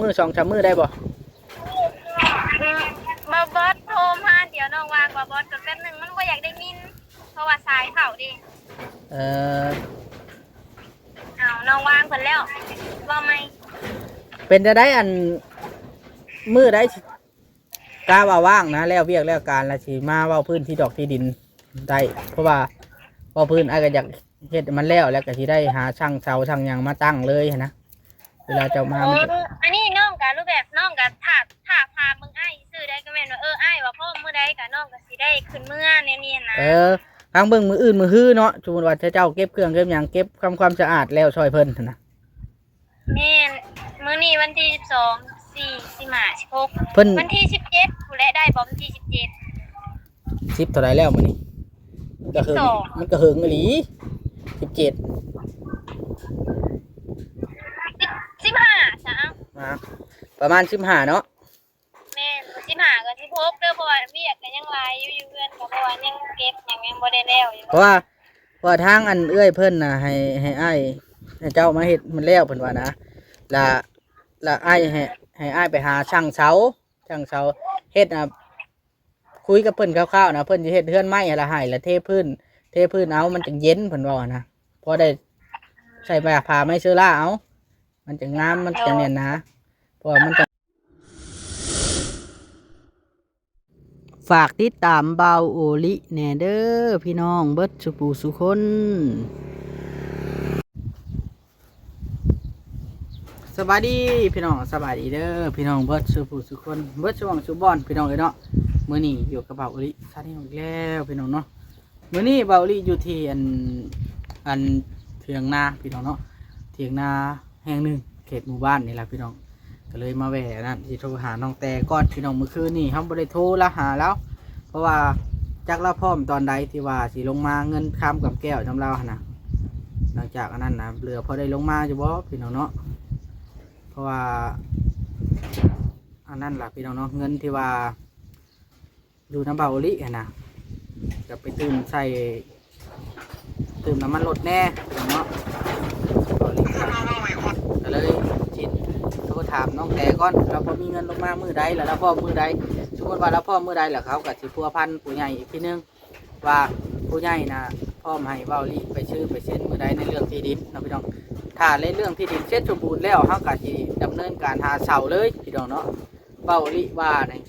ມື້ສອງສາມມື້ໄດ້ບໍ່? ອືມ ບໍ່ ບອສໂທມາ ດຽວນ້ອງວ່າງວ່າ ບອສ ກໍແປັບໜຶ່ງ ມັນບໍ່ຢາກໄດ້ຍິນ ເພາະວ່າສາຍເຂົ້າເດ້. ເອີ ເອົາ ນ້ອງວ່າງເພິ່ນແລ້ວ ເວົ້າໃໝ່. ເປັນຈັ່ງໃດ ອັນ ມື້ໃດ ກະວ່າວ່າງນະ ແລ້ວວຽກແລ້ວການ ແລ້ວຊິມາເວົ້າພື້ນທີ່ດອກທີ່ດິນໄດ້ ເພາະວ່າເວົ້າພື້ນອ້າຍກໍຢາກເຮັດໃຫ້ມັນແລ້ວ ແລ້ວກໍຊິໄດ້ຫາຊ່າງເສົາຊ່າງຫຍັງມາຕັ້ງເລີຍຫັ້ນນະ ເວລາເຈົ້າມາ. ເອີ ມັນກໍ ອັນນີ້ນ້ອງກໍຮູບແບບ ນ້ອງກໍຖ້າ ຖ້າຖາມເບິ່ງອ້າຍຊື່ໄດ້ ກໍແມ່ນວ່າ ເອີ ອ້າຍວ່າພ້ອມມື້ໃດກໍນ້ອງກໍຊິໄດ້ຂຶ້ນເມືອແນວນີ້ນະ. ເອີ ຟັງເບິ່ງມື້ອື່ນມື້ຮືເນາະ ສົມມຸດວ່າເຈົ້າເກັບເຄື່ອງເກັບຫຍັງ ເກັບທຳຄວາມສະອາດແລ້ວຊ່ອຍເພິ່ນຫັ້ນນະ. ແມ່ນ ມື້ນີ້ວັນທີສິບສອງ ສິບສີ່ ສິບຫ້າ ສິບຫົກ ເພິ່ນ ວັນທີສິບເຈັດພຸ້ນແຫຼະ ໄດ້ບໍ່ ວັນທີສິບເຈັດ? ສິບເທົ່າໃດແລ້ວມື້ນີ້? ກໍເຫິງ ສິບສອງ ມັນກໍເຫິງອີ່ຫຼີ ສິບເຈັດ ສິບ ສິບຫ້າຊະ ອ່າ ປະມານສິບຫ້າເນາະ. ແມ່ນ ສິບຫ້າກັບສິບຫົກເດີ ເພາະວ່າວຽກກໍຍັງຫຼາຍຢູ່ ຢູ່ເຮືອນກໍ ເພາະວ່າຍັງເກັບຫຍັງຍັງບໍ່ໄດ້ແລ້ວຢູ່ ເພາະວ່າ ເພາະວ່າທາງອັນເອື້ອຍເພິ່ນນະ ໃຫ້ ໃຫ້ອ້າຍ ໃຫ້ເຈົ້າມາເຮັດມັນແລ້ວເພິ່ນວ່ານະ ລະ ລະອ້າຍໃຫ້ ໃຫ້ອ້າຍໄປຫາຊ່າງເສົາ ຊ່າງເສົາເຮັດນະ ຄຸຍກັບເພິ່ນຄ່າວໆນະ ເພິ່ນຊິເຮັດເຮືອນໄມ້ຫັ້ນລະ ໃຫ້ລະເທພື້ນ ເທພື້ນເອົາ ມັນຈັ່ງເຢັນເພິ່ນເວົ້ານະ ພໍໄດ້ໃສ່ຜ້າໄມ້ເຊີລາເອົາ ມັນຈັ່ງງາມ ມັນຈັ່ງແໜ້ນໜາ ເພາະວ່າມັນຈັ່ງ ຝາກຕິດຕາມບ່າວໂອລິແດ່ເດີພີ່ນ້ອງເບິດສູ່ຜູ້ສູ່ຄົນ. ສະບາຍດີພີ່ນ້ອງ ສະບາຍດີເດີພີ່ນ້ອງເບິດສູ່ຜູ້ສູ່ຄົນ ເບິດສູ່ໝ່ອງສູ່ບ່ອນພີ່ນ້ອງເອີຍເນາະ. ມື້ນີ້ຢູ່ກັບບ່າວໂອລິຊາແນລອີກແລ້ວພີ່ນ້ອງເນາະ. ມື້ນີ້ບ່າວໂອລິຢູ່ທີ່ອັນ ອັນຖຽງນາພີ່ນ້ອງເນາະ ຖຽງນາແຫ່ງໜຶ່ງເຂດໝູ່ບ້ານນີ້ລະພີ່ນ້ອງ ກໍເລີຍມາແວ່ອັນນັ້ນ ຊິໂທຫານ້ອງແຕກ່ອນພີ່ນ້ອງ. ມື້ຄືນນີ້ເຮົາບໍ່ໄດ້ໂທລະຫາລາວ ເພາະວ່າຈັກລາວພ້ອມຕອນໃດ ທີ່ວ່າຊິລົງມາເງິນຄຳກຳແກ້ວນຳລາວຫັ້ນນະ. ຫຼັງຈາກອັນນັ້ນນະ ເຫຼືອພໍໄດ້ລົງມາຢູ່ບໍ່ພີ່ນ້ອງເນາະ ເພາະວ່າອັນນັ້ນລະພີ່ນ້ອງເນາະ ເງິນທີ່ວ່າ ຢູ່ນຳບ່າວໂອລິຫັ້ນນະ ກໍໄປຕື່ມໃສ່ ຕື່ມນ້ຳມັນລົດແດ່ເນາະ ບ່າວໂອລິກໍເລີຍຊິໂທຖາມນ້ອງແຕກ່ອນ ລາວພໍມີເງິນລົງມາມື້ໃດ ແລ້ວລາວພ້ອມມື້ໃດ. ສົມມຸດວ່າລາວພ້ອມມື້ໃດ ແລ້ວເຮົາກໍຊິພົວພັນຜູ້ໃຫຍ່ອີກທີໜຶ່ງ ວ່າຜູ້ໃຫຍ່ນະພ້ອມໃຫ້ບ່າວໂອລິໄປຊື້ໄປເຊັນມື້ໃດ ໃນເລື່ອງທີ່ດິນເນາະພີ່ນ້ອງ. ຖ້າໃນເລື່ອງທີ່ດິນເສັດສົມບູນແລ້ວ ເຮົາກໍຊິດຳເນີນການຫາເສົາເລີຍພີ່ນ້ອງເນາະ. ບ່າວໂອລິວ່ານີ້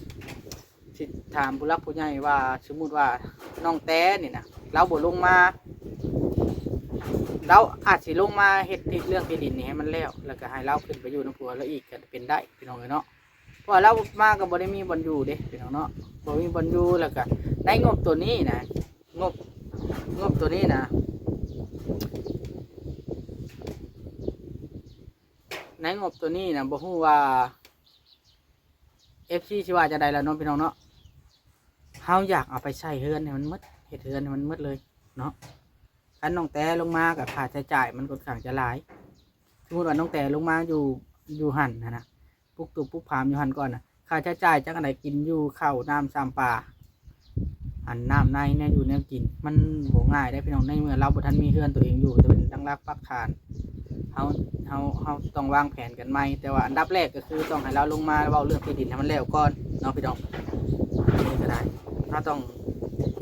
ຊິຖາມຜູ້ຫຼັກຜູ້ໃຫຍ່ວ່າ ສົມມຸດວ່ານ້ອງແຕນີ້ນະ ລາວບໍ່ລົງມາ ລາວອາດຊິລົງມາເຮັດທີ່ເລື່ອງທີ່ດິນນີ້ໃຫ້ມັນແລ້ວ ແລ້ວກໍໃຫ້ລາວຂຶ້ນໄປຢູ່ນຳຜົວລາວອີກກໍເປັນໄດ້ພີ່ນ້ອງເອີຍເນາະ. ເພາະວ່າລາວມາກໍບໍ່ໄດ້ມີບ່ອນຢູ່ເດ້ພີ່ນ້ອງເນາະ ບໍ່ມີບ່ອນຢູ່. ແລ້ວກໍໃນງົບໂຕນີ້ນະ ງົບ ງົບໂຕນີ້ນະ ໃນງົບໂຕນີ້ນະ ບໍ່ຮູ້ວ່າ ເອັຟຊີ ຊິວ່າຈັ່ງໃດລະເນາະພີ່ນ້ອງເນາະ. ເຮົາຢາກເອົາໄປໃຊ້ເຮືອນໃຫ້ມັນໝົດ ເຮັດເຮືອນໃຫ້ມັນໝົດເລີຍເນາະ. ຄັນນ້ອງແຕລົງມາກໍຄ່າໃຊ້ຈ່າຍມັນຂ້ອນຂ້າງຈະຫຼາຍ. ສົມມຸດວ່ານ້ອງແຕລົງມາຢູ່ ຢູ່ຫັ້ນຫັ້ນນະ ປຸກຕູບປຸກຟາມຢູ່ຫັ້ນກ່ອນນະ ຄ່າໃຊ້ຈ່າຍຈັກອັນໃດ ກິນຢູ່ເຂົ້ານ້ຳຊຳປາ ອັນນ້ຳໃນແນວຢູ່ແນວກິນ ມັນບໍ່ງ່າຍເດ້ພີ່ນ້ອງ. ໃນເມື່ອລາວບໍ່ທັນມີເຮືອນຕົວເອງຢູ່ ແຕ່ເປັນຕັ້ງຫຼັກປັກຖານ ເຮົາ ເຮົາ ເຮົາຕ້ອງວາງແຜນກັນໃໝ່. ແຕ່ວ່າອັນດັບແລກກໍຄືຕ້ອງໃຫ້ລາວລົງມາເວົ້າເລື່ອງທີ່ດິນໃຫ້ມັນແລ້ວກ່ອນເນາະພີ່ນ້ອງ. ອັນນີ້ກໍໄດ້ ເຮົາຕ້ອງ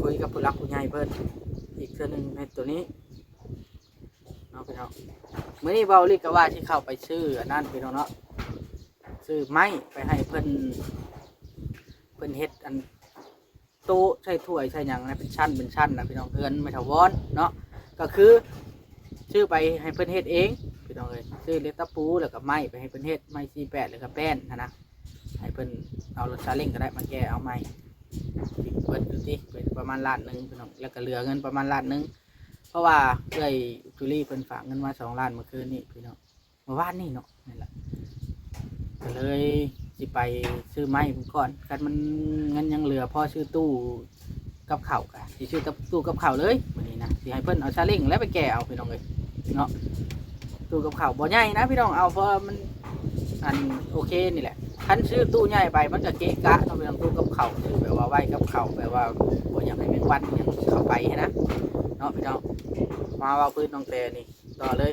ຄຸຍກັບຜູ້ຫຼັກຜູ້ໃຫຍ່ເພິ່ນອີກເທື່ອໜຶ່ງໃນໂຕນີ້ເນາະພີ່ນ້ອງ. ມື້ນີ້ບ່າວໂອລິກໍວ່າຊິເຂົ້າໄປຊື້ອັນນັ້ນພີ່ນ້ອງເນາະ ຊື້ໄມ້ໄປໃຫ້ເພິ່ນ ເພິ່ນເຮັດອັນ ໂຕະໃສ່ຖ້ວຍໃສ່ຫຍັງນະ ເປັນຊັ້ນເປັນຊັ້ນນະພີ່ນ້ອງ. ເຮືອນແມ່ຖາວອນເນາະ ກໍຄືຊື້ໄປໃຫ້ເພິ່ນເຮັດເອງພີ່ນ້ອງເອີຍ. ຊື້ເຫຼັກຕະປູ ແລ້ວກໍໄມ້ໄປໃຫ້ເພິ່ນເຮັດ ໄມ້ສີ່ແປດ ແລ້ວກໍແປ້ນຫັ້ນນະ ໃຫ້ເພິ່ນເອົາລົດຊາເລັ້ງກໍໄດ້ມາແກ່ເອົາໃໝ່. ເບິດຢູ່ຕິ ເບິດປະມານລ້ານໜຶ່ງພີ່ນ້ອງ ແລ້ວກໍເຫຼືອເງິນປະມານລ້ານໜຶ່ງ ເພາະວ່າເອື້ອຍຈຸລີເພິ່ນຝາກເງິນມາສອງລ້ານເມື່ອຄືນນີ້ພີ່ນ້ອງ. ເມື່ອວານນີ້ເນາະ ນັ້ນລະ ກໍເລີຍຊິໄປຊື້ໄມ້ເພິ່ນກ່ອນ. ຄັນມັນເງິນຍັງເຫຼືອພໍຊື້ຕູ້ກັບເຂົ້າ ກໍຊິຊື້ຕູ້ກັບເຂົ້າເລີຍມື້ນີ້ນະ. ຊິໃຫ້ເພິ່ນເອົາຊາເລັ້ງແລ້ວໄປແກ່ເອົາພີ່ນ້ອງເອີຍເນາະ. ຕູ້ກັບເຂົ້າບໍ່ໃຫຍ່ນະພີ່ນ້ອງ ເອົາພໍມັນ ອັນ ໂອເຄນີ້ແຫຼະ. ຄັນຊື້ຕູ້ໃຫຍ່ໄປມັນກໍເກະກະເນາະພີ່ນ້ອງ. ຕູ້ກັບເຂົ້າ ຊື້ແບບວ່າໄວ້ກັບເຂົ້າ ແບບວ່າບໍ່ຢາກໃຫ້ແມງວັນຫຍັງເຂົ້າໄປຫັ້ນນະເນາະພີ່ນ້ອງ. ມາເວົ້າພື້ນນ້ອງແຕນີ້ຕໍ່ເລີຍ.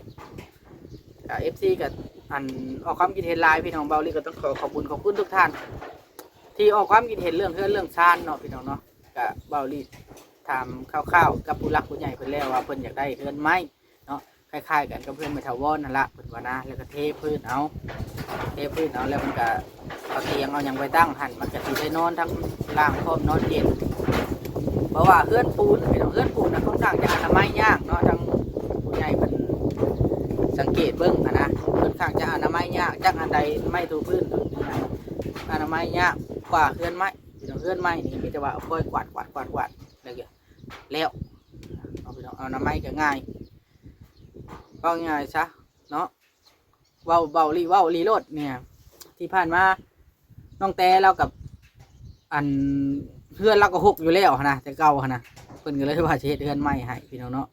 ອ່າ ເອັຟຊີ ກໍ ອັນອອກຄວາມຄິດເຫັນຫຼາຍພີ່ນ້ອງ. ເບົາລີກໍຕ້ອງຂໍຂອບຄຸນຂອບຄຸນທຸກທ່ານ ທີ່ອອກຄວາມຄິດເຫັນເລື່ອງເຮືອນເລື່ອງຊານເນາະພີ່ນ້ອງເນາະ. ກະເບົາລີຖາມຄ່າວໆກັບຜູ້ຫຼັກຜູ້ໃຫຍ່ເພິ່ນແລ້ວວ່າເພິ່ນຢາກໄດ້ເຮືອນໄມ້ເນາະ ຄ້າຍໆກັນກັບເຮືອນແມ່ຖາວອນຫັ້ນລະ ເພິ່ນວ່ານະ. ແລ້ວກໍເທພື້ນເອົາ ເທພື້ນເອົາ ແລ້ວມັນກະເອົາຕຽງເອົາຫຍັງໄປຕັ້ງຫັ້ນ ມັນກະຊິໄດ້ນອນທັງລ່າງພ້ອມນອນເຢັນ. ເພາະວ່າເຮືອນປູນພີ່ນ້ອງ ເຮືອນປູນນະ ຂ້ອນຂ້າງຈະອະນາໄມຍາກເນາະ ທາງຜູ້ໃຫຍ່ເພິ່ນສັງເກດເບິ່ງຫັ້ນນະ ຂ້ອນຂ້າງຈະອະນາໄມຍາກ. ຈັກອັນໃດໄມ້ຖູພື້ນ ອະນາໄມຍາກກວ່າເຮືອນໄມ້ພີ່ນ້ອງ. ເຮືອນໄມ້ນີ້ມີແຕ່ວ່າເອົາຟອຍກວາດໆໆໆ ແລ້ວກໍແລ້ວເນາະພີ່ນ້ອງ. ອະນາໄມກໍງ່າຍ ເວົ້າງ່າຍຊະເນາະ. ເວົ້າ ເວົ້າອີ່ຫຼີ ເວົ້າອີ່ຫຼີໂລດເນຍ. ທີ່ຜ່ານມານ້ອງແຕລາວກັບ ອັນ ເຮືອນລາວກໍຮົກຢູ່ແລ້ວຫັ້ນນະ ແຕ່ເກົ່າຫັ້ນນະ ເພິ່ນກໍເລີຍວ່າຊິເຮັດເຮືອນໃໝ່ໃຫ້ພີ່ນ້ອງເນາະ.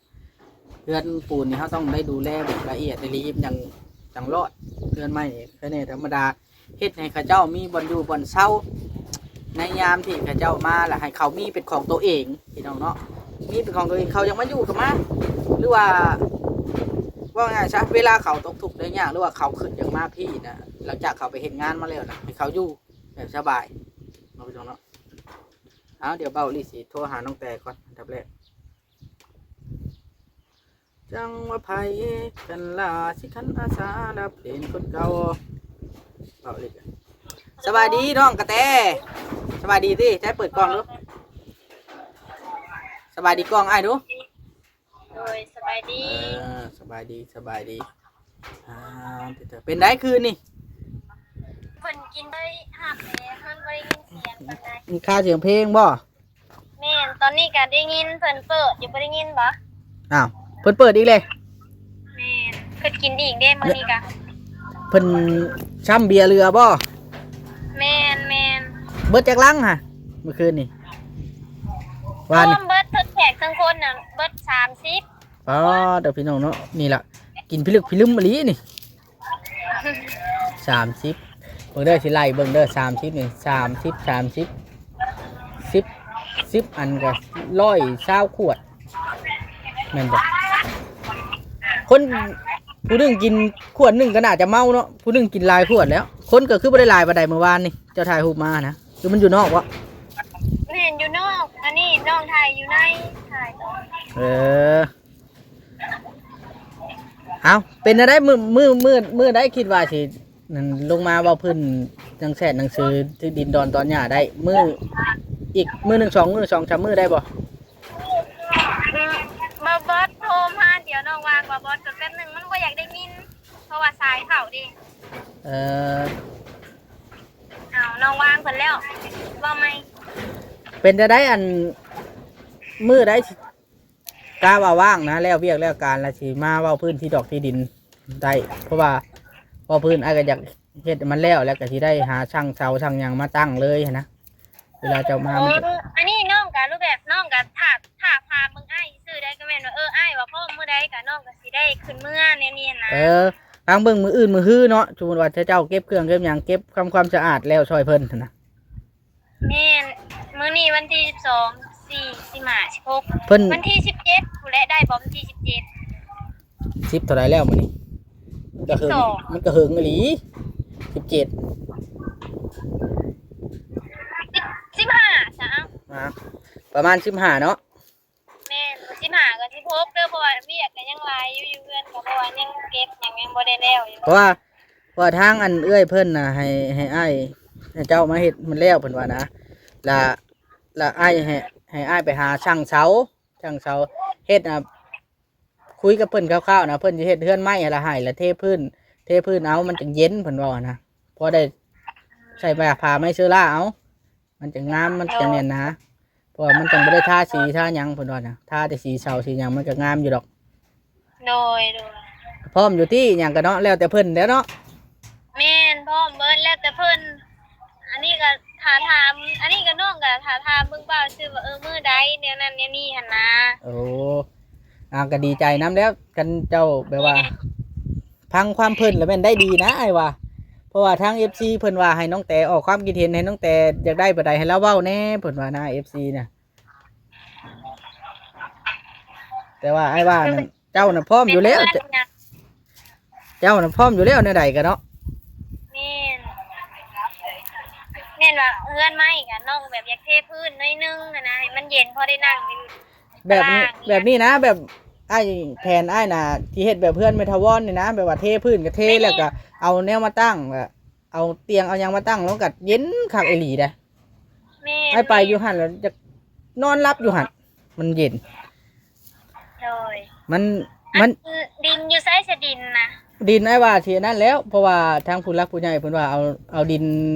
ເຮືອນປູນນີ້ເຮົາຕ້ອງໄດ້ດູແລແບບລະອຽດອີ່ຫຼີ ຈັ່ງ ຈັ່ງລອດ. ເຮືອນໃໝ່ນີ້ແຄ່ນີ້ທຳມະດາ ເຮັດໃຫ້ເຂົາເຈົ້າມີບ່ອນຢູ່ບ່ອນເຊົາ ໃນຍາມທີ່ເຂົາເຈົ້າມາ ແລ້ວໃຫ້ເຂົາມີເປັນຂອງໂຕເອງພີ່ນ້ອງເນາະ. ມີເປັນຂອງໂຕເອງ ເຂົາຢາກມາຢູ່ກໍມາ ຫຼືວ່າ ເວົ້າງ່າຍຊະ ເວລາເຂົາຕົກທຸກໄດ້ຍາກ ຫຼືວ່າເຂົາຄຶດຢາກມາພີ້ນະ ຫຼັງຈາກເຂົາໄປເຮັດງານມາແລ້ວນະ ໃຫ້ເຂົາຢູ່ແບບສະບາຍເນາະພີ່ນ້ອງເນາະ. ເອົາ ດຽວເບົາລີຊິໂທຫານ້ອງແຕກ່ອນ ອັນດັບແລກ. ຈັງວ່າໃຜກັນລະ ຊິຂັນອາສາລັບເລນຄົນເກົ່າ. ເບົາລີ ສະບາຍດີນ້ອງກະແຕ. ສະບາຍດີຕິ ໃຈເປີດກ້ອງດູ. ສະບາຍດີກ້ອງອ້າຍດູ. ໂດຍ ສະບາຍດີ. ເອີ ສະບາຍດີ ສະບາຍດີ. ອ່າ ເປັນໃດຄືນນີ້? ເພິ່ນກິນໄດ້ຮັບແດ່ ເພິ່ນບໍ່ໄດ້ຍິນສຽງປານໃດ. ຄາສຽງເພງບໍ່? ແມ່ນ ຕອນນີ້ກະໄດ້ຍິນເພິ່ນເປີດຢູ່ ບໍ່ໄດ້ຍິນບໍ່? ອ້າວ ເພິ່ນເປີດອີກເລີຍ. ແມ່ນ ເພິ່ນກິນອີກເດ້ມື້ນີ້ກະ. ເພິ່ນຊ້ຳເບຍເຫຼືອບໍ່? ແມ່ນໆ. ເບິດຈັກລັງຫະ ມື້ຄືນນີ້? ວ່ານີ້ ຮວມເບິດເຖິງແຂກເຖິງຄົນນະ ເບິດສາມສິບ. ປາດເດີພີ່ນ້ອງເນາະ ນີ້ລະ ກິນພິລຶກພິລຶມອີ່ຫຼີນີ້. ສາມສິບ ເບິ່ງເດີ ຊິໄລ່ເບິ່ງເດີ ສາມສິບນີ້ ສາມສິບ ສາມສິບ ສິບ ສິບອັນກໍຮ້ອຍຊາວຂວດ ແມ່ນບໍ່? ຄົນຜູ້ໜຶ່ງກິນຂວດໜຶ່ງກໍໜ້າຈະເມົາເນາະ ຜູ້ໜຶ່ງກິນຫຼາຍຂວດແລ້ວ. ຄົນກໍຄືບໍ່ໄດ້ຫຼາຍປານໃດມື້ວານນີ້ ເຈົ້າຖ່າຍຮູບມານະ ຫຼືມັນຢູ່ນອກວະ? ແມ່ນ ຢູ່ນອກ ອັນນີ້ນ້ອງຖ່າຍຢູ່ໃນ ຖ່າຍ ເອີ ເອົ້າ ເປັນແນວໃດ? ມື້ ມື້ ມື້ ມື້ໃດຄິດວ່າຊິ ນັ້ນ ລົງມາເວົ້າພື້ນ ຈັ່ງແຊດໜັງສືທີ່ດິນດອນຕອນຫຍ້າໄດ້ ມື້ ອີກມື້ໜຶ່ງ ສອງມື້ ສອງສາມມື້ໄດ້ບໍ່? ອືມ ບ່າວບອດໂທມາ ດຽວນ້ອງວ່າງ ບ່າວບອດ ແປັບໜຶ່ງ ມັນບໍ່ຢາກໄດ້ຍິນ ເພາະວ່າສາຍເຂົ້າເດ້. ເອີ ເອົາ ນ້ອງວ່າງເພິ່ນແລ້ວ ເວົ້າໃໝ່. ເປັນຈັ່ງໃດ ອັນ ມື້ໃດ ກະວ່າວ່າງນະ ແລ້ວວຽກແລ້ວການ ແລ້ວຊິມາເວົ້າພື້ນທີ່ດອກທີ່ດິນໄດ້ ເພາະວ່າເວົ້າພື້ນອ້າຍກໍຢາກເຮັດໃຫ້ມັນແລ້ວ ແລ້ວກໍຊິໄດ້ຫາຊ່າງເສົາຊ່າງຫຍັງມາຕັ້ງເລີຍຫັ້ນນະ ເວລາເຈົ້າມາ. ເອີ ມັນກໍ ອັນນີ້ນ້ອງກໍຮູບແບບ ນ້ອງກໍຖ້າ ຖ້າຖາມເບິ່ງອ້າຍຊື່ໄດ້ ກໍແມ່ນວ່າ ເອີ ອ້າຍວ່າພ້ອມມື້ໃດກໍ ນ້ອງກໍຊິໄດ້ຂຶ້ນເມືອແນວນີ້ຫັ້ນນະ. ເອີ ຟັງເບິ່ງມື້ອື່ນມື້ຮືເນາະ ສົມມຸດວ່າເຈົ້າເກັບເຄື່ອງເກັບຫຍັງ ເກັບທຳຄວາມສະອາດແລ້ວຊ່ອຍເພິ່ນຫັ້ນນະ. ແມ່ນ ມື້ນີ້ວັນທີສິບສອງ ສິບສີ່ ສິບຫ້າ ສິບຫົກ ເພິ່ນ ວັນທີສິບເຈັດພຸ້ນແຫຼະ ໄດ້ບໍ່ ວັນທີສິບເຈັດ? ສິບເທົ່າໃດແລ້ວມື້ນີ້? ມັນກໍເຫິງ ສິບສອງ ມັນກໍເຫິງອີ່ຫຼີ ສິບເຈັດ ສິບ ສິບຫ້າຊະ ອ່າ ປະມານສິບຫ້າເນາະ. ແມ່ນ ສິບຫ້າກັບສິບຫົກເດີ ເພາະວ່າວຽກກໍຍັງຫຼາຍຢູ່ ຢູ່ເຮືອນກໍ ເພາະວ່າຍັງເກັບຫຍັງຍັງບໍ່ໄດ້ແລ້ວຢູ່ ເພາະວ່າ ເພາະວ່າທາງອັນເອື້ອຍເພິ່ນນະ ໃຫ້ ໃຫ້ອ້າຍ ໃຫ້ເຈົ້າມາເຮັດມັນແລ້ວເພິ່ນວ່ານະ ລະ ລະອ້າຍໃຫ້ ໃຫ້ອ້າຍໄປຫາຊ່າງເສົາ ຊ່າງເສົາເຮັດ ອ່າ ຄຸຍກັບເພິ່ນຄ່າວໆນະ ເພິ່ນຊິເຮັດເຮືອນໄມ້ຫັ້ນລະ ໃຫ້ລະເທພື້ນ ເທພື້ນເອົາ ມັນຈັ່ງເຢັນ ເພິ່ນເວົ້ານະ ພໍໄດ້ໃສ່ຜ້າໄມ້ເຊີລາເອົາ ມັນຈະງາມ ມັນຈະແໜ້ນໜາ ເພາະວ່າມັນຈັ່ງບໍ່ໄດ້ທາສີທາຫຍັງເພິ່ນວ່ານະ ທາແຕ່ສີເສົາສີຫຍັງມັນກໍງາມຢູ່ດອກ. ໂດຍ ໂດຍ ພ້ອມຢູ່ຕິ ຫຍັງກໍເນາະ ແລ້ວແຕ່ເພິ່ນແຫຼະເນາະ. ແມ່ນ ພ້ອມເບິດ ແລ້ວແຕ່ເພິ່ນ ອັນນີ້ກໍຖ້າຖາມ ອັນນີ້ກໍນ້ອງກໍຖ້າຖາມເບິ່ງບ່າວຊື່ວ່າ ເອີ ມື້ໃດ ແນວນັ້ນແນວນີ້ຫັ້ນນະ. ໂອ້ ອ່າ ກໍດີໃຈນຳແລ້ວ ຄັນເຈົ້າແບບວ່າ ແມ່ນ ຟັງຄວາມເພິ່ນລະແມ່ນໄດ້ດີນະອ້າຍວ່າ ເພາະວ່າທາງເອັຟຊີເພິ່ນວ່າໃຫ້ນ້ອງແຕອອກຄວາມຄິດເຫັນ ໃຫ້ນ້ອງແຕຢາກໄດ້ປານໃດໃຫ້ລາວເວົ້າແດ່ ເພິ່ນວ່ານະ ເອັຟຊີນະ ແຕ່ວ່າອ້າຍວ່ານັ້ນ ເຈົ້ານະພ້ອມຢູ່ແລ້ວ ເປັນເຮືອນນະ ເຈົ້ານະພ້ອມຢູ່ແລ້ວແນວໃດກະເນາະ. ແມ່ນ ແມ່ນວ່າເຮືອນໃໝ່ກະນ້ອງແບບຢາກເທພື້ນໜ້ອຍໜຶ່ງຫັ້ນນະ ໃຫ້ມັນເຢັນ ພໍໄດ້ນັ່ງຢູ່ ແບບນີ້ ຕາລາງ ແບບນີ້ນະ ແບບອ້າຍ ແຜນອ້າຍນະ ທີ່ເຮັດແບບເຮືອນແມ່ຖາວອນນີ້ນະ ແບບວ່າເທພື້ນກະເທ ແມ່ນ ແລ້ວກະເອົາແນວມາຕັ້ງ ແລ້ວເອົາຕຽງເອົາຫຍັງມາຕັ້ງ ແລ້ວກະເຢັນຄັກອີ່ຫຼີເດ້. ແມ່ນ ອ້າຍໄປຢູ່ຫັ້ນແລ້ວຢາກນອນຫຼັບຢູ່ຫັ້ນ ມັນເຢັນ. ໂດຍ ມັນ ມັນ ອັນ ດິນຢູ່ໃສຊະ ດິນນະ? ດິນອ້າຍວ່າຊິອັນນັ້ນແລ້ວ ເພາະວ່າທາງຜູ້ຫຼັກຜູ້ໃຫຍ່ເພິ່ນວ່າເອົາ ເອົາດິນ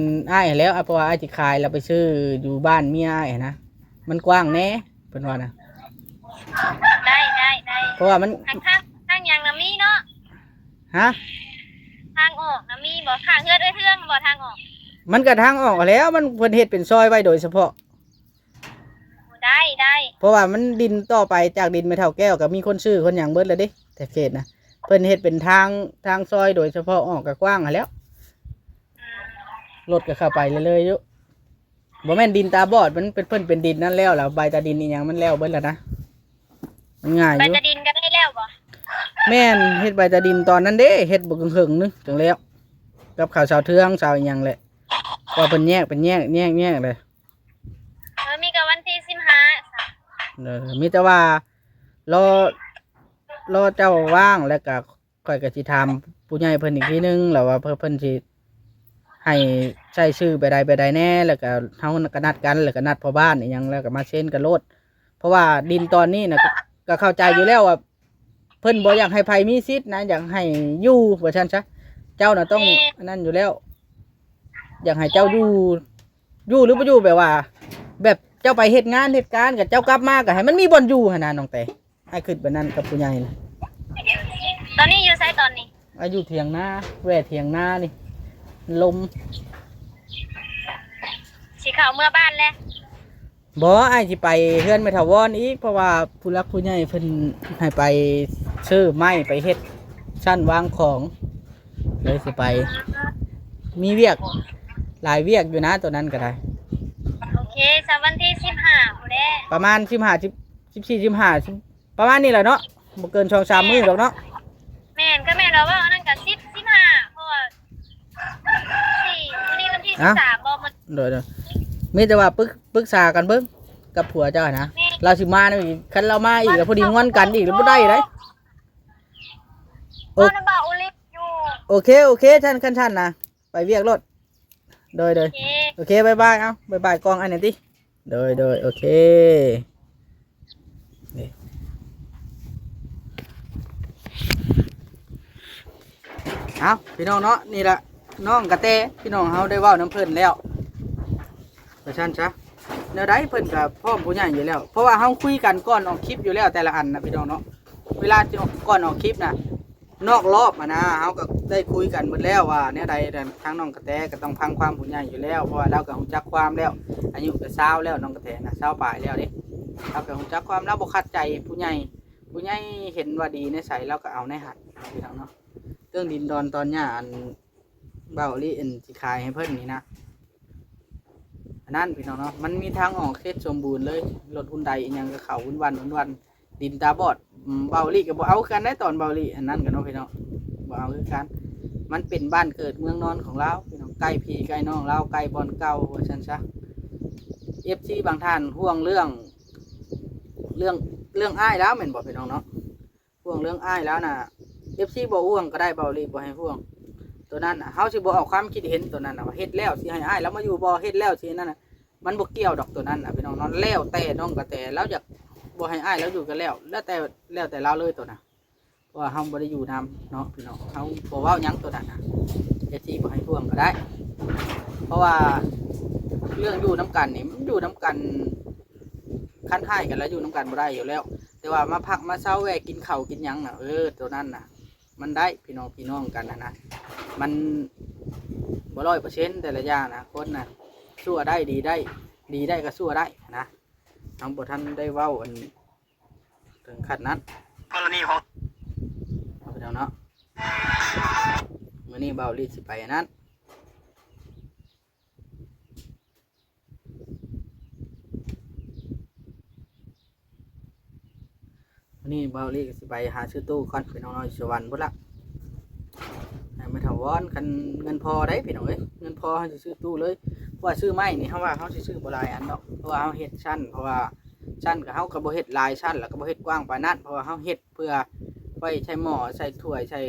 ອ້າຍຫັ້ນແລ້ວ ເພາະວ່າອ້າຍຊິຂາຍແລ້ວໄປຊື້ຢູ່ບ້ານເມຍອ້າຍຫັ້ນນະ ມັນກວ້າງແດ່ ເພິ່ນວ່ານະ. ໄດ້ ໄດ້ ໄດ້ ເພາະວ່າມັນ ທາງ ທາງ ທາງຫຍັງນະມີເນາະ? ຮະ? ທາງອອກນະມີບໍ່? ຂ້າງເຮືອນເອື້ອຍເທືອງບໍ່ທາງອອກ? ມັນກະທາງອອກຫັ້ນແຫຼ້ວ ມັນ ເພິ່ນເຮັດເປັນຊອຍໄວ້ໂດຍສະເພາະ. ໄດ້ ໄດ້ ເພາະວ່າມັນດິນຕໍ່ໄປຈາກດິນແມ່ເຖົ້າແກ້ວກະມີຄົນຊື້ຄົນຫຍັງເບິດແລ້ວເດ້ ແຕ່ເຂດນະ ເພິ່ນເຮັດເປັນທາງ ທາງຊອຍໂດຍສະເພາະອອກກະກວ້າງຫັ້ນແຫຼ້ວ ອືມ ລົດກະເຂົ້າໄປເລື້ອຍໆຢູ່. ບໍ່ແມ່ນດິນຕາບອດ ມັນເປັນ ເພິ່ນເປັນດິນນັ້ນແລ້ວ ແລ້ວໃບຕາດິນອີ່ຫຍັງມັນແລ້ວເບິດແລ້ວນະ ມັນງ່າຍຢູ່. ໃບຕາດິນກະໄດ້ແລ້ວບໍ່? ແມ່ນ ເຮັດໃບຕາດິນຕອນນັ້ນເດ້ ເຮັດບໍ່ເຖິງໜຶ່ງຈັ່ງແລ້ວ ກັບເຂົາຊາວເທືອງຊາວອີ່ຫຍັງແຫຼະ ວ່າເພິ່ນແຍກເປັນແຍກ ແຍກ ແຍກເລີຍ. ເອີ ມີກະວັນທີສິບຫ້າ ເອີ ມີແຕ່ວ່າລໍ ລໍເຈົ້າວ່າງ ແລ້ວກະຂ້ອຍກະຊິຖາມຜູ້ໃຫຍ່ເພິ່ນອີກທີໜຶ່ງ ແລ້ວວ່າເພິ່ນ ເພິ່ນຊິໃຫ້ໃຊ້ຊື່ແບບໃດແບບໃດແດ່ ແລ້ວກະເຮົາກະນັດກັນ ແລ້ວກະນັດພໍ່ບ້ານອີ່ຫຍັງ ແລ້ວກະມາເຊັນກັນໂລດ ເພາະວ່າດິນຕອນນີ້ນະ ກະ ກະເຂົ້າໃຈຢູ່ແລ້ວວ່າ ເພິ່ນບໍ່ຢາກໃຫ້ໃຜມີສິດນະ ຢາກໃຫ້ຢູ່ວ່າຊັ້ນຊະ ເຈົ້ານະຕ້ອງ ແມ່ນ ອັນນັ້ນຢູ່ແລ້ວ ຢາກໃຫ້ເຈົ້າຢູ່ ຢູ່ຫຼືບໍ່ຢູ່ ແບບວ່າ ແບບເຈົ້າໄປເຮັດງານເຮັດການ ກະເຈົ້າກັບມາກະໃຫ້ມັນມີບ່ອນຢູ່ຫັ້ນນະ ນ້ອງແຕ ອ້າຍຄຶດແບບນັ້ນກັບຜູ້ໃຫຍ່ນະ. ຕອນນີ້ຢູ່ໃສຕອນນີ້? ອ້າຍຢູ່ຖຽງນາ ແວ່ຖຽງນານີ້ ລົມ ຊິເຂົ້າເມືອບ້ານແລ້ວ. ບໍ່ ອ້າຍຊິໄປເຮືອນແມ່ຖາວອນອີກ ເພາະວ່າຜູ້ຫຼັກຜູ້ໃຫຍ່ເພິ່ນໃຫ້ໄປຊື້ໄມ້ໄປເຮັດຊັ້ນວາງຂອງ ເລີຍຊິໄປ ມີວຽກ ຫຼາຍວຽກຢູ່ນະ ໂຕນັ້ນກະໄດ້. ໂອເຄ ສະ ວັນທີສິບຫ້າພຸ້ນແຫຼະ ປະມານສິບຫ້າ ສິບ ສິບສີ່ ສິບຫ້າ ປະມານນີ້ແຫຼະເນາະ ບໍ່ເກີນສອງສາມມື້ດອກເນາະ. ແມ່ນ ກະແມ່ນວ່າເວົ້າອັນນັ້ນກະສິບ ສິບຫ້າ ເພາະວ່າ ສີ່ ມື້ນີ້ວັນທີສິບສາມບໍ່? ໂດຍ ໂດຍ ມີແຕ່ວ່າປຶກ ປຶກສາກັນເບິ່ງກັບຜົວເຈົ້າຫັ້ນນະ ແມ່ນ ລາວຊິມານຳອີກ ຄັນລາວມາອີກລະພໍດີງອນກັນອີກລະບໍ່ໄດ້ໃດ. ໂອ ເວົ້ານຳບ່າວໂອລິຟຢູ່. ໂອເຄ ໂອເຄ ຊັ້ນ ຄັນຊັ້ນນະ ໄປວຽກໂລດ. ໂດຍ ໂດຍ ໂອເຄ ໂອເຄ ບາຍບາຍ ເອົາ ບາຍບາຍກ້ອງອ້າຍແດ່ຕິ. ໂດຍ ໂດຍ ໂອເຄ ເອົາ ພີ່ນ້ອງເນາະ ນີ້ລະນ້ອງກະແຕ ພີ່ນ້ອງເຮົາໄດ້ເວົ້ານຳເພິ່ນແລ້ວ ວ່າຊັ້ນຊະ ແນວໃດເພິ່ນກະພ້ອມຜູ້ໃຫຍ່ຢູ່ແລ້ວ ເພາະວ່າເຮົາຄຸຍກັນກ່ອນອອກຄລິບຢູ່ແລ້ວ ແຕ່ລະອັນນະ ພີ່ນ້ອງເນາະ ເວລາທີ່ອອກ ກ່ອນອອກຄລິບນະ ນອກລອບຫັ້ນນະ ເຮົາກະໄດ້ຄຸຍກັນໝົດແລ້ວວ່າແນວໃດ ທາງນ້ອງກະແຕກະຕ້ອງຟັງຄວາມຜູ້ໃຫຍ່ຢູ່ແລ້ວ ເພາະວ່າລາວກະຮູ້ຈັກຄວາມແລ້ວ ອາຍຸກະຊາວແລ້ວ ນ້ອງກະແຕນະ ຊາວປາຍແລ້ວເດ້ ລາວກະຮູ້ຈັກຄວາມ ລາວບໍ່ຂັດໃຈຜູ້ໃຫຍ່ ຜູ້ໃຫຍ່ເຫັນວ່າດີແນວໃສ ລາວກະເອົາແນວຫັ້ນ ພີ່ນ້ອງເນາະ. ເລື່ອງດິນດອນຕອນຫຍ້າ ອັນ ເບົາອີ່ຫຼີ ອັນ ຊິຂາຍໃຫ້ເພິ່ນນີ້ນະ ອັນນັ້ນ ພີ່ນ້ອງເນາະ ມັນມີທາງອອກເຂດສົມບູນເລີຍ ລົດຮຸນໄດອີ່ຫຍັງກະເຂົ້າວຸ້ນວັນ ວຸ້ນວັນ ດິນຕາບອດ ອືມ ເບົາອີ່ຫຼີກະບໍ່ເອົາຄືກັນໄດ໋ ຕອນເບົາອີ່ຫຼີອັນນັ້ນກະເນາະ ພີ່ນ້ອງ ບໍ່ເອົາຄືກັນ ມັນເປັນບ້ານເກີດເມືອງນອນຂອງລາວ ພີ່ນ້ອງ ໃກ້ພີ່ໃກ້ນ້ອງລາວ ໃກ້ບ່ອນເກົ່າ ວ່າຊັ້ນຊະ. ເອັຟຊີບາງທ່ານຫ່ວງເລື່ອງ ເລື່ອງ ເລື່ອງອ້າຍລາວແມ່ນບໍ່ ພີ່ນ້ອງເນາະ? ຫ່ວງເລື່ອງອ້າຍລາວນະ ເອັຟຊີບໍ່ຫ່ວງກະໄດ້ ເບົາອີ່ຫຼີບໍ່ໃຫ້ຫ່ວງ ໂຕນັ້ນນະ ເຮົາຊິບໍ່ອອກຄວາມຄິດເຫັນໂຕນັ້ນນະ ວ່າເຮັດແລ້ວຊິໃຫ້ອ້າຍລາວມາຢູ່ບໍ່ ເຮັດແລ້ວຊິນັ້ນນະ ມັນບໍ່ກ່ຽວດອກໂຕນັ້ນນະ ພີ່ນ້ອງເນາະ ແລ້ວແຕ່ນ້ອງກະແຕລາວຢາກບໍ່ໃຫ້ອ້າຍລາວຢູ່ກະແລ້ວ ແລ້ວແຕ່ ແລ້ວແຕ່ລາວເລີຍໂຕນະ ເພາະວ່າເຮົາບໍ່ໄດ້ຢູ່ນຳເນາະ ພີ່ນ້ອງ ເຮົາບໍ່ເວົ້າຫຍັງໂຕນັ້ນນະ ເອັຟຊີບໍ່ໃຫ້ຫ່ວງກະໄດ້ ເພາະວ່າເລື່ອງຢູ່ນຳກັນນີ້ ມັນຢູ່ນຳກັນ ຄັນຮ້າຍກັນລະຢູ່ນຳກັນບໍ່ໄດ້ຢູ່ແລ້ວ ແຕ່ວ່າມາພັກມາເຊົາແວ່ກິນເຂົ້າກິນຫຍັງນະ ເອີ ໂຕນັ້ນນະ ມັນໄດ້ພີ່ນ້ອງ ພີ່ນ້ອງກັນຫັ້ນນະ ມັນບໍ່ຮ້ອຍເປີເຊັນແຕ່ລະຢ່າງນະ ຄົນນະ ຊົ່ວໄດ້ດີໄດ້ ດີໄດ້ກະຊົ່ວໄດ້ຫັ້ນນະ ເຮົາບໍ່ທັນໄດ້ເວົ້າອັນເຖິງຂັ້ນນັ້ນ ກໍລະນີຂອງ ເອົາໄປແລ້ວເນາະ ມື້ນີ້ເບົາລີດຊິໄປອັນນັ້ນ ມື້ນີ້ເບົາລີກະຊິໄປຫາຊື້ຕູ້ກ່ອນ ພີ່ນ້ອງເນາະ ຢູ່ສະຫວັນພຸ້ນລະ ວອນ ຄັນເງິນພໍໄດ໋ພີ່ນ້ອງເອີຍ ເງິນພໍເຮົາຊິຊື້ຕູ້ເລີຍ. ເພາະວ່າຊື້ໄມ້ນີ້ ເຮົາວ່າເຮົາຊິຊື້ບໍ່ຫຼາຍອັນດອກ ເພາະວ່າເຮົາເຮັດຊັ້ນ ເພາະວ່າຊັ້ນກໍ ເຮົາກໍບໍ່ເຮັດຫຼາຍຊັ້ນ ແລ້ວກໍບໍ່ເຮັດກວ້າງປານນັ້ນ ເພາະວ່າເຮົາເຮັດເພື່ອໄວ້ໃສ່ໝໍ້ ໃສ່ຖ້ວຍ ໃສ່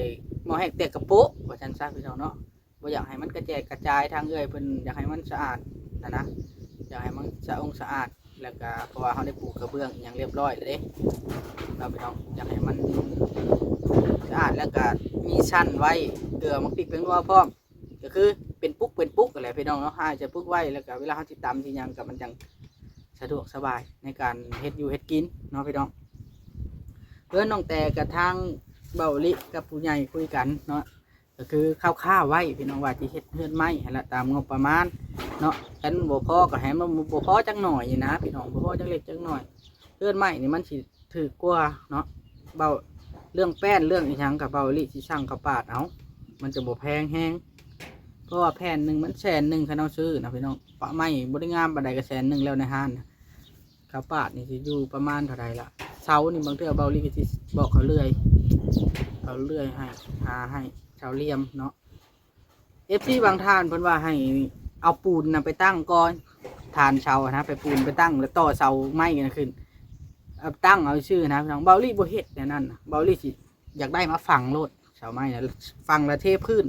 ໝໍ້ແຫ້ງແຕກກະໂປະ ວ່າຊັ້ນຊະພີ່ນ້ອງເນາະ. ບໍ່ຢາກໃຫ້ມັນກະແຈກກະຈາຍ ທາງເອື້ອຍເພິ່ນຢາກໃຫ້ມັນສະອາດຫັ້ນນະ ຢາກໃຫ້ມັນສະອົງສະອາດ ແລ້ວກະ ເພາະວ່າເຮົາໄດ້ປູກກະເບື້ອງອີ່ຫຍັງລຽບຮ້ອຍແລ້ວເດ້ເນາະພີ່ນ້ອງ. ຢາກໃຫ້ມັນສະອາດ ແລ້ວກະມີຊັ້ນໄວ້ ເກືອໝາກພິກແປ້ງນົວພ້ອມ ກໍຄືເປັນປຸກເປັນປຸກຫັ້ນແຫຼະພີ່ນ້ອງເນາະ. ເຮົາຈະປຸກໄວ້ ແລ້ວກະເວລາເຮົາຊິຕຳຊິຫຍັງ ກະມັນຈັ່ງສະດວກສະບາຍໃນການເຮັດຢູ່ເຮັດກິນເນາະພີ່ນ້ອງ. ເຮືອນນ້ອງແຕກັບທາງເບົາລິກັບຜູ້ໃຫຍ່ຄຸຍກັນເນາະ ກໍຄືຄ່າວໆໄວ້ພີ່ນ້ອງ ວ່າຊິເຮັດເຮືອນໄມ້ຫັ້ນລະ ຕາມງົບປະມານເນາະ. ຄັນບໍ່ພໍກໍໃຫ້ມັນ ບໍ່ພໍຈັກໜ້ອຍນີ້ນະພີ່ນ້ອງ ບໍ່ພໍຈັກເລັກຈັກໜ້ອຍ. ເຮືອນໄມ້ນີ້ມັນຊິຖືກກວ່າເນາະ ເບົາ ເລື່ອງແປ້ນເລື່ອງອີ່ຫຍັງກໍເບົາລິຊິສັ່ງເຂົາປາດເອົາ ມັນຈະບໍ່ແພງແຮງ ເພາະວ່າແຜ່ນໜຶ່ງມັນແສນໜຶ່ງ ຄັນເຮົາຊື້ນະພີ່ນ້ອງ. ປະໄມ້ບໍ່ໄດ້ງາມປານໃດກໍແສນໜຶ່ງແລ້ວໃນຮ້ານນະ. ຄ່າປາດນີ້ຊິຢູ່ປະມານເທົ່າໃດລະ? ເສົານີ້ບາງເທື່ອເບົາລີກໍຊິບອກເຂົາເລື່ອຍ ເຂົາເລື່ອຍໃຫ້ ຫາໃຫ້ ເສົາຫຼ່ຽມເນາະ. ເອັຟຊີບາງທ່ານເພິ່ນວ່າໃຫ້ເອົາປູນນະໄປຕັ້ງກ່ອນ ຖານເສົານະ ໄປປູນໄປຕັ້ງ ແລ້ວຕໍ່ເສົາໄມ້ນະຂຶ້ນ ເອົາຕັ້ງເອົາຊື່ນະພີ່ນ້ອງ. ເບົາລີບໍ່ເຮັດແນວນັ້ນນະ ເບົາລີຊິຢາກໄດ້ມາຝັງໂລດ ເສົາໄມ້ນະ ຝັງແລ້ວເທພື້ນ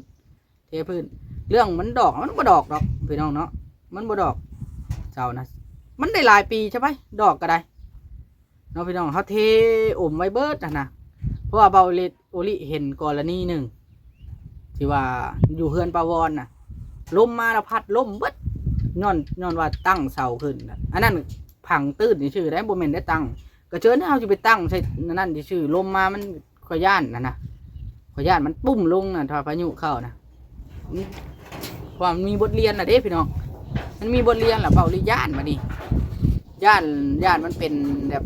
ເທພື້ນ. ເລື່ອງມັນດອກ ມັນບໍ່ດອກດອກພີ່ນ້ອງເນາະ ມັນບໍ່ດອກເສົານະ ມັນໄດ້ຫຼາຍປີຊະໄປ ດອກກໍໄດ້ເນາະພີ່ນ້ອງ. ເຮົາເທອົມໄວ້ເບິດຫັ້ນນະ ເພາະວ່າເບົາລິ ໂອລິເຫັນກໍລະນີໜຶ່ງ ທີ່ວ່າຢູ່ເຮືອນປາວອນນະ ລົມມາແລ້ວພັດລົ້ມເບິດ ຍ້ອນ ຍ້ອນວ່າຕັ້ງເສົາຂຶ້ນນະ ອັນນັ້ນຜັງຕື້ນຊື່ໆໄດ໋ ບໍ່ແມ່ນໄດ້ຕັ້ງ. ກະເຈີນເຮົາຊິໄປຕັ້ງໃສ່ນັ້ນຊື່ໆ ລົມມາມັນ ຂ້ອຍຢ້ານຫັ້ນນະ ຂ້ອຍຢ້ານມັນປຸ້ມລົງນະ ຖ້າພາຍຸເຂົ້ານະ. ອືມ ເພາະວ່າມັນມີບົດຮຽນລະເດ້ພີ່ນ້ອງ ມັນມີບົດຮຽນລະ ເບົາລີຢ້ານບາດນີ້ ຢ້ານ ຢ້ານມັນເປັນແບບ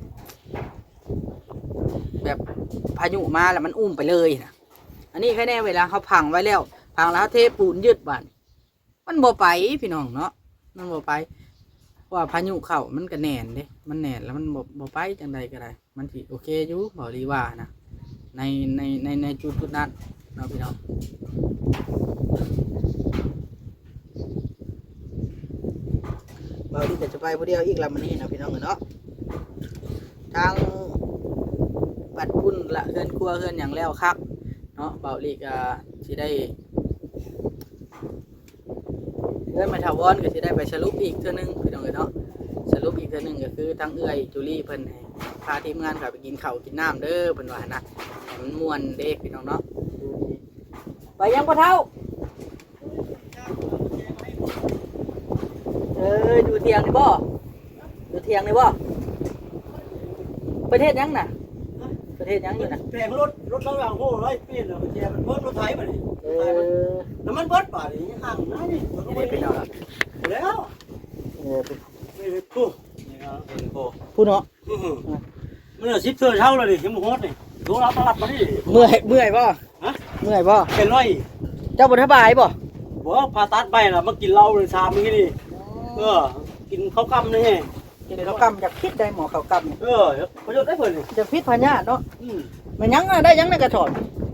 ແບບພາຍຸມາແລ້ວມັນອຸ້ມໄປເລີຍນະ. ອັນນີ້ໃຄແນ່ ເວລາເຮົາຝັງໄວ້ແລ້ວ ຝັງແລ້ວເຮົາເທປູນຍຶດບາດນີ້ ມັນບໍ່ໄປພີ່ນ້ອງເນາະ ມັນບໍ່ໄປ ເພາະວ່າພາຍຸເຂົ້າມັນກະແໜ້ນເດ້ ມັນແໜ້ນແລ້ວມັນບໍ່ ບໍ່ໄປຈັ່ງໃດກໍໄດ້ ມັນຊິໂອເຄຢູ່ ເບົາລີວ່ານະ ໃນ ໃນ ໃນ ໃນຈຸດໆນັ້ນເນາະພີ່ນ້ອງ. ເບົາລີກໍຈະໄປຜູ້ດຽວອີກລະມື້ນີ້ເນາະພີ່ນ້ອງເອີຍເນາະ. ທາງບັດພຸ້ນລະ ເຮືອນຄົວເຮືອນຫຍັງແລ້ວຄັກເນາະ ເບົາລີກໍຊິໄດ້ ເຮືອນແມ່ຖາວອນກໍຊິໄດ້ໄປສະຫຼຸບອີກເທື່ອໜຶ່ງພີ່ນ້ອງເອີຍເນາະ. ສະຫຼຸບອີກເທື່ອໜຶ່ງກໍຄືທາງເອື້ອຍຈູລີເພິ່ນໃຫ້ພາທີມງານເຂົ້າໄປກິນເຂົ້າກິນນ້ຳເດີ ເພິ່ນວ່າຫັ້ນນະ ໃຫ້ມັນມ່ວນເດ້ພີ່ນ້ອງເນາະ. ໄປຍັງພໍ່ເຖົ້າ? ເອີ ຢູ່ຖຽງນີ້ບໍ່? ຢູ່ຖຽງນີ້ບໍ່? ເພິ່ນເຮັດຫຍັງນະ? ເພິ່ນເຮັດຫຍັງຢູ່ນະ? ແປງລົດ ລົດເຂົາຫລັງໂພໄວ້ປ່ຽນແລ້ວ ແຈມັນເບີດລົດໄຖບາດນີ້. ເອີ ນ້ຳມັນເບີດບາດນີ້ ຍັງຂ້າງໜ້ານີ້ ນີ້ເດ້ພີ່ນ້ອງ ແລ້ວ ເອີ ນີ້ ນີ້ ຜູ້ ນີ້ເນາະ ຜູ້ເນາະ. ອື ມັນສິບເທື່ອເຊົ້າແລ້ວນີ້ ຍັງບໍ່ຮອດນີ້ ໂທລະມາຮັບມານີ້. ເມື່ອຍ ເມື່ອຍບໍ່? ຮະ? ເມື່ອຍບໍ່? ເປັນຮ້ອຍ. ເຈົ້າບໍ່ສະບາຍບໍ່? ບໍ່ ຜ່າຕັດໄປລະ ມາກິນເຫຼົ້າເລີຍຊາມມື້ນີ້. ອໍ ເອີ ກິນເຂົ້າກ່ຳນີ້ ກິນເຂົ້າກ່ຳ ຢາກພິດໄດ໋ໝໍເຂົ້າກ່ຳນີ້. ເອີ ປະໂຫຍດໄດ້ເພິ່ນນີ້ ຢາກພິດພະຍາດເນາະ. ອື ແມ່ນຫຍັງນະ ໄດ້ຫຍັງໃນກະສອບ?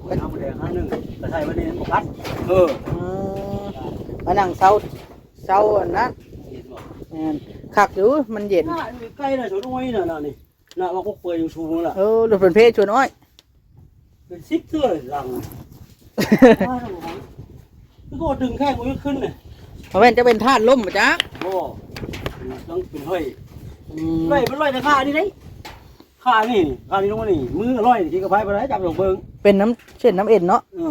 ເອົາໝູແດງຫາໜຶ່ງ ກະໃສ່ໄວ້ໃນບໍ່ຄັນ. ເອີ ອື ມານັ່ງເຊົາ ເຊົາອັນນັ້ນ ເຢັນບໍ່? ແມ່ນ ຄັກຢູ່ ມັນເຢັນ. ອ່າ ໃກ້ນະ ສວນອ້ອຍນະ ນະນີ້ ນະ ວ່າກໍເປືອຍຢູ່ສູງລະ. ເອີ ລົດເພິ່ນເພສວນອ້ອຍ ເປັນສິບເທື່ອຫຼັງ ຄືກໍດຶງແຂງບໍ່ຂຶ້ນນະ. ບໍ່ແມ່ນຈະເປັນທາດລົ້ມບໍ່ຈັກ? ບໍ່ ຕ້ອງເປັນຫ້ອຍ. ອືມ ໄລ່ ມັນໄລ່ແຕ່ຂານີ້ເດ້ ຂານີ້ ຂານີ້ລົງມານີ້ ມືກໍໄລ່ ກິນກັບໄຜບໍ່ໄດ້ ຈັບລອງເບິ່ງ ເປັນນ້ຳເສັ້ນນ້ຳເອັນເນາະ. ເອີ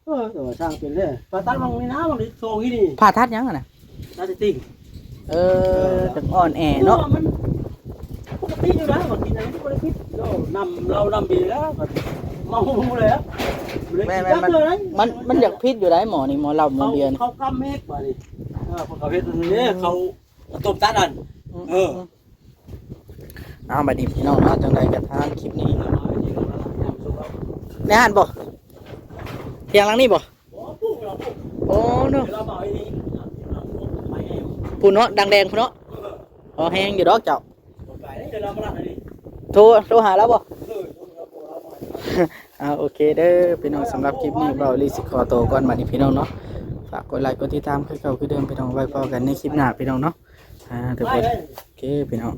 ເອີ ແຕ່ວ່າຊ່າງເປັນເດ້ ຜ່າຕັດຫວ່າງນີ້ນະ ຫວ່າງນີ້ ຊ່ວງນີ້ນີ້. ຜ່າຕັດຫຍັງຫັ້ນນະ? ຕັດສະຕິງ. ເອີ ເອີ ຈັ່ງອ່ອນແອເນາະ. ເອີ ມັນປົກກະຕິຢູ່ນະ ວ່າກິນອັນນີ້ບໍ່ໄດ້ຜິດ. ເຫຼົ້າ ນ້ຳເຫຼົ້ານ້ຳເບຍແລ້ວ ເມົາແລ້ວ. ແມ່ນໆ ມັນ ມັນ ມັນຢາກຜິດຢູ່ໃດ໋ໝໍນີ້ ໝໍເຫຼົ້າໝໍເບຍນີ້. ເຂົ້າ ເຂົ້າກ່ຳເຮັດບາດນີ້. ເອີ ເຂົາເຮັດອັນນີ້ເດ້ ເຂົ້າຕົ້ມຕັດອັນ. ອືມ ເອີ ອືມ ເອົາ ບາດນີ້ພີ່ນ້ອງເນາະ ຈັ່ງໃດກໍທາງຄລິບນີ້ ໃນຫັ້ນບໍ່? ຖຽງຫຼັງນີ້ບໍ່? ໂອ້ ເນາະ ພຸ້ນເນາະ ດັງແດງພຸ້ນເນາະ. ພໍແຮງຢູ່ດອກເຈົ້າ. ໂທ ໂທຫາລາວບໍ່? ເອີ ໂທຫາລາວ. ອ່າ ໂອເຄເດີພີ່ນ້ອງ ສຳລັບຄລິບນີ້ ເບົາອີ່ຫຼີຊິຂໍໂຕກ່ອນ ບັດນີ້ພີ່ນ້ອງເນາະ. ຝາກກົດໄລກົດຕິດຕາມຄືເກົ່າຄືເດີມພີ່ນ້ອງ ໄວ້ພໍ້ກັນໃນຄລິບໜ້າພີ່ນ້ອງເນາະ. ອ່າ ທຸກຄົນ ໂອເຄພີ່ນ້ອງ.